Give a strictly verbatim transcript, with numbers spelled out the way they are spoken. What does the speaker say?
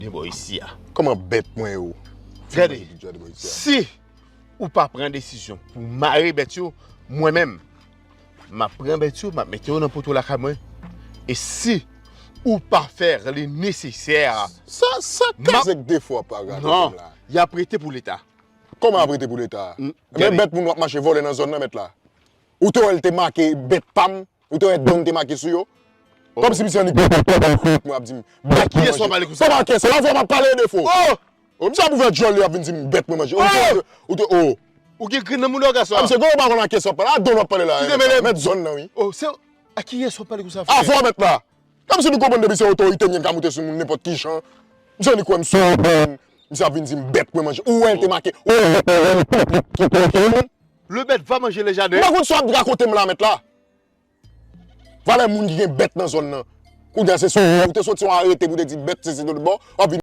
de bò isi a. Kòman bèt mwen yo? Gade, si ou pa pran desizyon pou mare bèt yo, mwen menm, m ap pran bèt yo, m ap mete yo nan poto lakay mwen. E si ou pa fè le nesesè, sa sa kaze k defo ap pa gade la. Y ap rete pou Leta. Kòman ap rete pou Leta? Men bèt moun w ap mache vòlè nan zòn nan, mèt la. Ou te wè l te make bèt pa m? Ou te wè don te make sou yo? Kòmsi misye annik pran pòtòdan fèt mwen ap di m bèt mwen manje. Kòman kè sa? Sa pa kè sa, la vwa m ap pale de fo. Oh, misye ap ouvè djòl li ap vin di m bèt mwen manje. Ou te, ou te, oh. Ou gen grenn nan mouda w gason. Misye gwo pa konn a kè sa w ap pale. A don w ap pale la. Mèt zòn nan wi. Oh, se a kiyès w ap pale konsa frè? A vwa mèt la. Kòmsi nou konprann depi se otorite m gen m ka moute sou moun nenpòt ki jan. Misye annik wè m sou yon bon. Misye ap vin di m bèt mwen manje. Ou wè l te make. Ou wè l te wè m pèp ki pèp. Le bèt va manger le jardin. Mwen konn sa w ap rakonte m la mèt la. Valè moun ki gen bèt nan zòn nan. Kounye a se sou ou te soti yon arete pou te di bèt se se tout bò, w ap vin